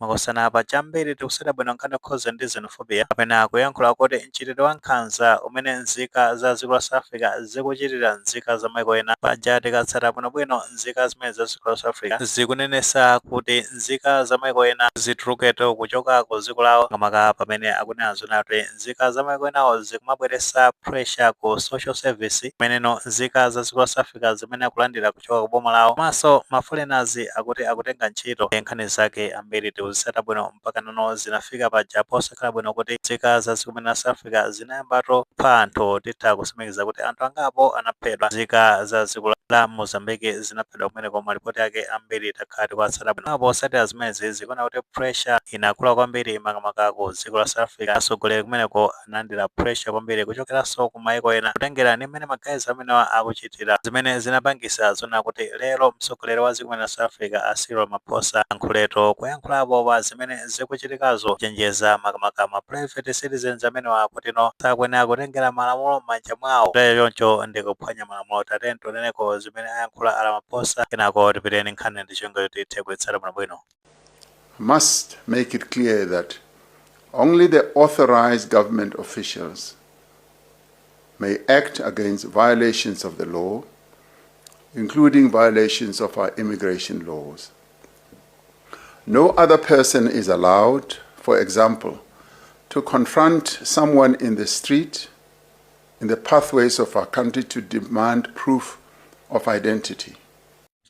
Makosana, pa chambiri tikusata bwino nkhani yokhuza ndi xenophobia, kapena kuyankhula kuti mchitidwe wa nkhanza umene nzika za dziko la South Africa zikuchitira nzika za maiko ena. Paja tikatsata bwinobwino, nzika zimene za dziko la South Africa zikunenesa kuti nzika za maiko ena zituluketo kuchoka ku dziko lawo, makamaka pamene akunena zona kuti nzika za maiko enawo zikumabweretsa pressure ku social service imeneno nzika za dziko la South Africa zimene akulandira kuchoka ku boma lawo, komanso ma foreigners akuti akutenga ntchito. Nkhani zake ambiri tikuzitsata bwino, mpaka nono zinafika paja posakhala bwino kuti nzika za dziko la South Africa zinayambato kupha anthu. Titha kusimikiza kuti anthu angapo anaphedwa, nzika za dziko la Mozambique zinaphedwa kumeneko. Malipoti ake ambiri takhala tikuwatsata bwino. Apo osatira zimenezi, zikuona kuti pressure inakula kwambiri, makamaka ku dziko la South Africa. Atsogoleri kumeneko analandira pressure kwambiri kuchokeranso ku maiko ena, kutengera ndi mmene ma guys amenewa akuchitira, zimene zinapangisa zona kuti lero mtsogoleri wa dziko la South Africa, a Cyril Ramaphosa, ankhuleto kuyankhulapo pa zimene zikuchitikazo, kuchenjeza makamaka ma private citizens amenewa kuti no, sakuyenera kutengera malamulo m'manja mwawo, kutero choncho ndi kuphwanya malamulo. Tatene tioneneko zimene ayankhula a Ramaphosa, kenako tipiteni nkhani ndi chongo tithe kuitsata bwinobwino. Must make it clear that only the authorized government officials may act against violations of the law, including violations of our immigration laws. No other person is allowed, for example, to confront someone in the street, in the pathways of our country, to demand proof of identity.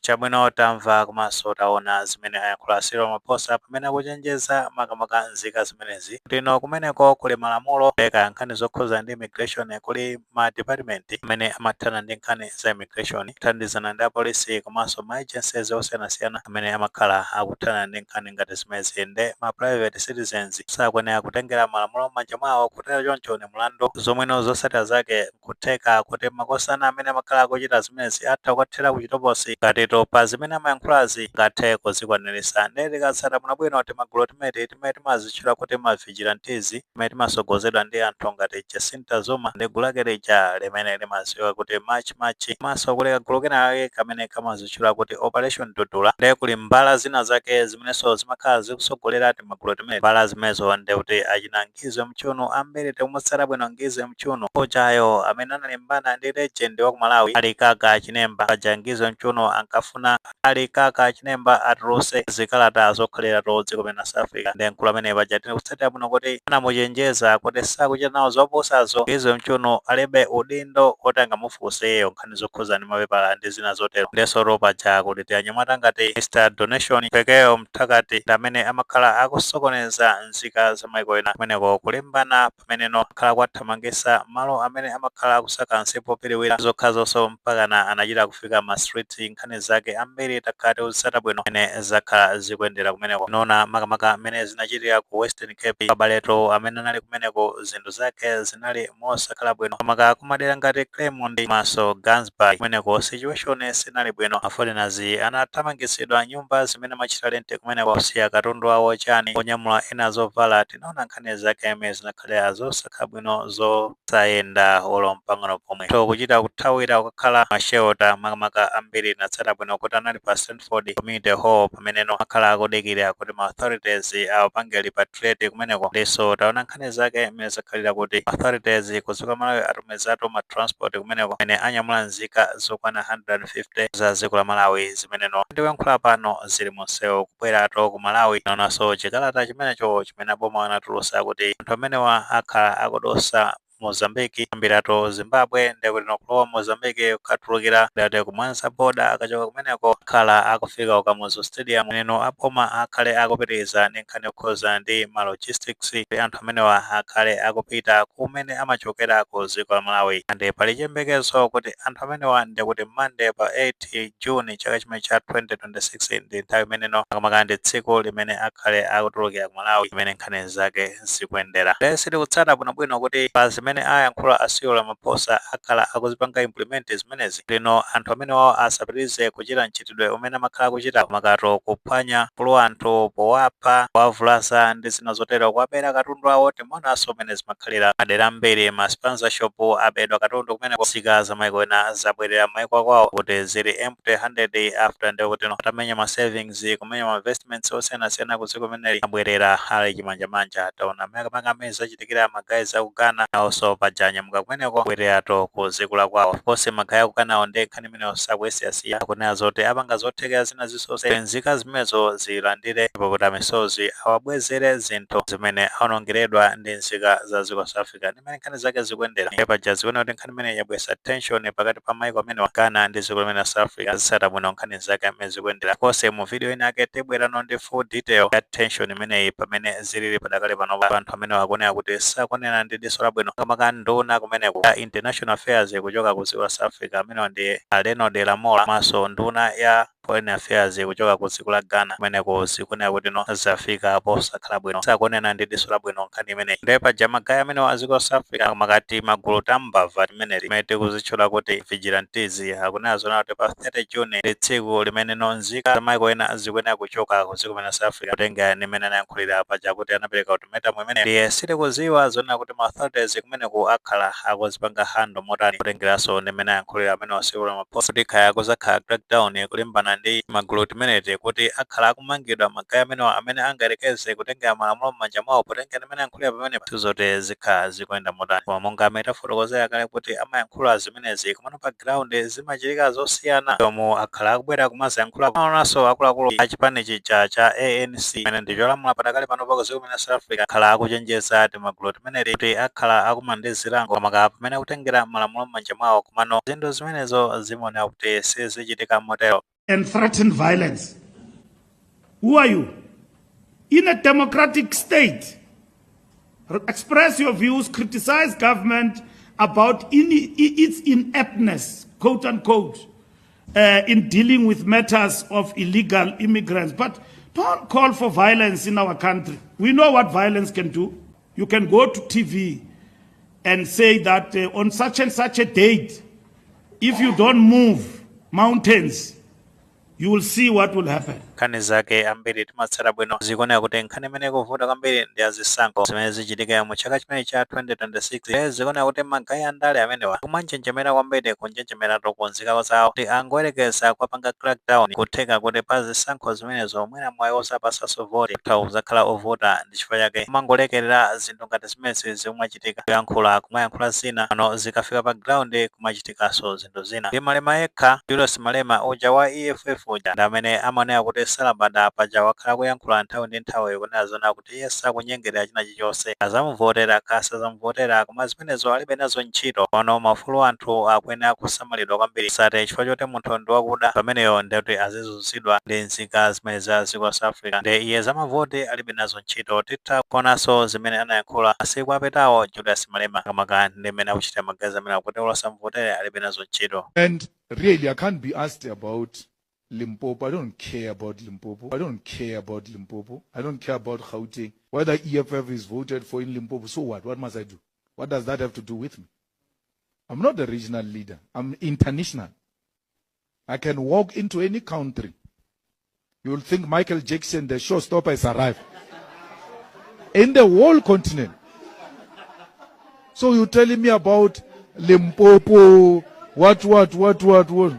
Chabwino, tamva komanso taona zimene ayankhula Cyril Ramaphosa pamene akuchenjeza makamaka nzika zimenezi kuti ino kumeneko kuli malamulo eka nkhani zokhuza ndi immigration, kuli ma department amene amathana ndi nkhani za immigration, kuthandizana ndi apolisi komanso ma agencies osiyanasiyana amene amakhala akuthana ndi nkhani ngati zimenezi. Nde ma private citizens sakuyenera kutengera malamulo m'manja mwawo, kutero choncho ni mlandu, zomweno zotsatira zake nkutheka kuti makosana amene amakhala akuchita zimenezi atha kukathera ku chitokosi ngati pa zimene amayankhulazi ngathe kuzikwaniritsa. Nde tikatsata bwinobwino, timagulu timene timene timazitchula kuti ma vigilantes, timene timasogozedwa ndi anthu ngati Jacinta Zuma ndi gulu lake lija limene limadziwika kuti March March, komanso kuli kagulu kenake kamene kamazitchula kuti Operation Dudula. Nde kuli mbala zina zake zimenenso zimakhala zikusogolera timagulu timene. Mbala zimenezo ndi kuti achina Ngizwe Mchunu. Ambiri tikumutsata bwino Ngizwe Mchunu ujayo amene analimbana ndi legend wa ku Malawi Ali Kaka Chinemba. Paja Ngizwe Mchunu ankafuna Ali Kaka Chinemba atuluse zikalata zokhalira dziko limene South Africa. Ndi mkulu amene paja tikutsatira bwino kuti anamuchenjeza kuti sakuchita nawo zopusazo. Ngizwe Mchunu alibe udindo oti angamufunseyo nkhani zokhuza ndi mapepala ndi zina zotero. Ndeso paja kuti tianyamata ngati Mr Donation Pekeyo Mthakati ndi amene amakhala akusokoneza nzika za maiko ena kumeneko, kulimbana pameneno akhala kuwathamangisa malo amene amakhala akusaka nsipu opiriwira zokhazonso, mpakana anachita kufika ma street. Nkhani zake ambiri takhala tikuzitsata bwino amene zakhala zikuyendera kumeneko, nona makamaka amene zinachitika ku Western Cape. Abaleto amene anali kumeneko, zinthu zake zinali mosakhala bwino, makamaka kumadera ngati Claremont maso Gansbaai. Kumeneko situation sinali bwino, ma foreigners anathamangisidwa nyumba zimene amachita rent kumeneko, kusiya katundu awo chani, onyamula ena zovala. Tinaona nkhani zake amene zinakhalira zosakhala bwino, zosayenda olo mpang'ono pomwe, to kuchita kuthawira kukakhala ma shelter. Makamaka ambiri natsata bwino kuti anali pa Stanford Community Hall, pameneno akhala akudikira kuti ma authorities awapange repatriate kumeneko. Ndiso taona nkhani zake mmene zakhalira kuti authorities kudziko Malawi atumizatu ma transport kumeneko amene anyamula nzika zokwana 150 za dziko la Malawi, zimeneno ndikuyankhula pano zili munsewu kubwerato ku Malawi. Naonanso chikalata chimenecho chimene aboma anatulusa kuti anthu amenewa akhala akudusa Mozambique, ambirato Zimbabwe, ndekuti nokulowa Mozambique, kukatulukira ndati ku Mwanza border. Akachoka kumeneko akhala akufika ku Kamuzu Stadium, neno aboma akhale akupitiriza ndi nkhani yokhuza ndi ma logistics kuti anthu amenewa akhale akupita kumene amachokera ku dziko la Malawi. Ande pali chiyembekezo kuti anthu amenewa, ndikuti Monday pa 8 June chaka chimene cha 2026, ndi nthawi imeneno, makamaka ndi tsiku limene akhale akutulukira ku Malawi, imene nkhani zake zikuyendera. Lesi tikutsata bwinobwino kuti pa zimene Zimene ayankhula a Cyril Ramaphosa akhala akuzipanga implement zimenezi lino, anthu amene wawo asapitirize kuchita mchitidwe umene amakhala akuchita, makato kuphwanya ufulu anthu powapha, kuwavulaza ndi zina zotero, kuwabera katundu awo. Timaonanso mmene zimakhalira madera ambiri, ma spaza shop abedwa katundu kumene, nzika za maiko ena zabwerera maiko akwawo kuti zili empty handed after ndikuti no atamenya ma savings, kumenya ma investments osiyanasiyana ku dziko limeneli, abwerera ali chimanjamanja. Taona makamaka amene zachitikira ma guys aku Ghana, nawonso paja anyamuka kumeneko kubwererato ku dziko la kwawo. Of course, ma guy aku Ghanawo ndi nkhani imeneyo sakuyesiyasiya, akunena zoti apanga zothekera zina zisonse nzika zimenezo zilandire popota misozi, awabwezere zinthu zimene aonongeredwa ndi nzika za dziko la South Africa. Ndi mmene nkhani zake zikuyendera. Paja zikuoneka kuti nkhani imene yabweretsa tension pakati pa maiko amenewa, Ghana ndi dziko limene la South Africa. Zisata bwino nkhani zake mmene zikuyendera konse. Mu video ina yake tibwerano ndi full detail ya tension imeneyi pamene zilili padakali pano. Anthu amene akuoneka kuti sakuonera ndi diso labwino, makamaka nduna kumeneko ya international affairs kuchoka ku dziko la South Africa, amenewa ndi Leonard Lamola, komanso nduna ya foreign affairs kuchoka ku dziko la Ghana. Kumeneko zikuoneka kuti no zafika posakhala bwino, sakuonera ndi diso labwino nkhani imeneyi. Ndiye paja ma guy amene wa dziko la South Africa, makati magulu tambava timeneli timene tikuzitchula kuti vigilantes, akunena zona kuti pa 30 June ndi tsiku limene no nzika za maiko ena zikuyenera kuchoka ku dziko limene la South Africa, kutenga nimene anayankhulira paja kuti anapereka ultimatum imene. Ndiye sitikuziwa zonena kuti ma authorities kumeneku akhala akuzipanga handle motani, kutengeranso ndimene ayankhulira amene wa Cyril Ramaphosa kuti khaya kuzakhala crackdown kulimbana ndi magulu timeneti, kuti akhala akumangidwa ma guy amenewa amene angayerekeze kutengera malamulo m'manja mwawo, potenga ndimene ayankhulira pamenepa. Sizoti zikhala zikuyenda motani, koma monga amene tafotokozera kale kuti amayankhula zimenezi, komano pa ground zimachitika zosiyana. Omwe akhala akubwera kumaziyankhula, aonanso akuluakulu a chipani chija cha ANC amene ndi cholamula padakali pano pa dziko limene South Africa, akhala akuchenjeza timagulu timeneli kuti akhala akumana ndi zilango makamaka pamene akutengera malamulo m'manja mwawo, komano zinthu zimenezo zimaoneka kuti sizichitika motero. And threaten violence. Who are you? In a democratic state, express your views, criticize government about its ineptness, quote unquote, in dealing with matters of illegal immigrants. But don't call for violence in our country. We know what violence can do. You can go to TV and say that on such and such a date, if you don't move mountains, you will see what will happen. Nkhani zake ambiri timatsata bwino. Zikuoneka kuti nkhani imene ikuvuta kwambiri ndi azisankho zimene zichitika mu chaka chimene cha 2026. Zikuoneka kuti ma guy andale amenewa kumanjenjemera kwambiri, kunjenjemeratu ku nzika zawo kuti angoyerekeza kuwapanga crackdown, kutheka kuti pa zisankho zimenezo mwina mwayi osapasanso voti kutha kuzakhala ovota. Ndi chifukwa chake kumangolekerera zinthu ngati zimenezi zimachitika, kuyankhula kumayankhula zina, pano zikafika pa ground kumachitikanso zinthu zina. Ndi Malema yekha, Julius Malema uja wa EFF uja, ndi amene amaoneka kuti salabada. Paja wakhala kuyankhula nthawi ndi nthawi kunena zona kuti iye sakunyengerera china chilichonse, azamuvotera kasazamuvotera, koma zimenezo alibe nazo ntchito. Pano maufulu anthu akuyenera kusamalidwa kwambiri, sate chifukwa choti munthu ndi wakuda pameneyo ndikuti azizunzidwa ndi nzika zimene za dziko la South Africa. Ndi iye zamavoti alibe nazo ntchito. Titha kuonanso zimene anayankhula masiku apitawo Julius Malema, makamaka ndi mmene akuchita magazi amene akuti olosamvotere alibe nazo ntchito. And really, I can't be asked about Limpopo. I don't care about Limpopo. I don't care about Limpopo. I don't care about Gauteng. Whether EFF is voted for in Limpopo, so what? What must I do? What does that have to do with me? I'm not a regional leader. I'm international. I can walk into any country. You'll think Michael Jackson, the showstopper, has arrived in the whole continent. So you're telling me about Limpopo, what, what, what, what, what?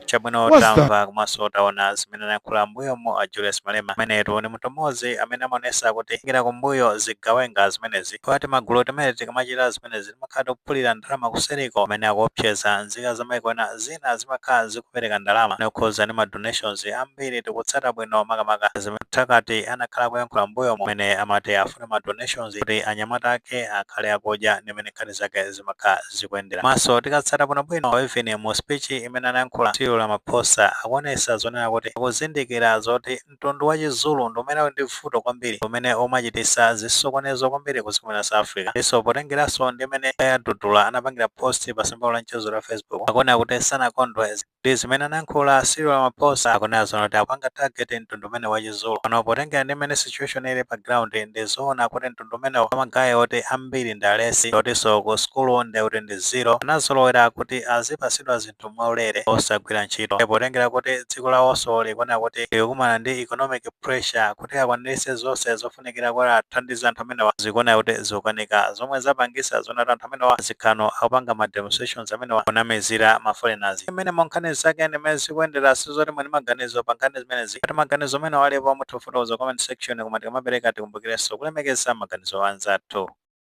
Chabwino. What's that? Tamva komanso taona zimene anayankhula mbuyomo a Julius Malema, amenetu ndi munthu mmodzi amene amaonesa kuti kira kumbuyo zigawenga zimenezi, kwati magulu timene tikamachita zimenezi timakhala tikuphulira ndalama kuseriko, amene akuopseza nzika za maiko ena, zina zimakhala zikupereka ndalama nokhoza ndi ma donations ambiri. Tikutsata bwino makamaka zimene Takati anakhala kuyankhula mbuyomo, amene amati afuna ma donations kuti anyamata ake akhale akudya, ndi mmene nkhani zake zimakhala zikuyendera. Maso tikatsata bwinobwino, even mu speech imene anayankhula Cyril Ramaphosa akuonesa zonena kuti akuzindikira zoti mtundu wa Chizulu ndi umene uli ndi vuto kwambiri, umene umachitisa zisokonezo kwambiri ku dziko la South Africa. Ndiso potengeranso ndi mmene Dudula anapangira post pa tsamba la mchezo la Facebook, akuona kuti sanakondwe ndi zimene anayankhula Cyril Ramaphosa. Akunena zoti akupanga target mtundu umene wa Chizulu. Pano potengera ndi mmene situation ili pa ground, ndi zoona kuti mtundu umenewo ama guy oti ambiri ndi alesi, otinso ku sukulu ndi kuti ndi zero, anazolowera kuti azipasidwa zinthu mwaulere osagwira ntchito. Potengera kuti dziko lawonso likuona kuti likukumana ndi economic pressure, kuti akwaniritse zonse zofunikira kuti athandize anthu amenewa zikuona kuti zikukanika, zomwe zapangisa zonati anthu amenewa zikhano akupanga ma demonstrations amenewa kunamizira ma foreigners. Imene mo nkhani zake ndimene zikuyendera. Sizoti mwini maganizo pa nkhani zimenezi, ati maganizo amene alipo mutha kufotokoza comment section, koma tikamapereka tikumbukirenso kulemekeza maganizo anzathu.